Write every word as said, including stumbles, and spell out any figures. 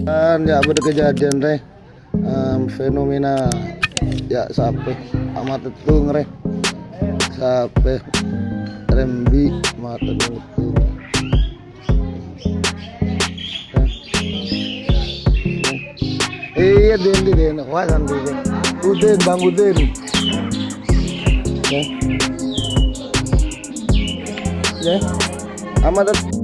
Dan jak beukeujadian reh, em, fenomena jak sapeh Amat Teutung reh. Sapeh R M B Amat Teutung. Eh, iya, den, den, den. Wah, santai, den. Udin, Bang Udin. Ya. Ya. Amat Teutung.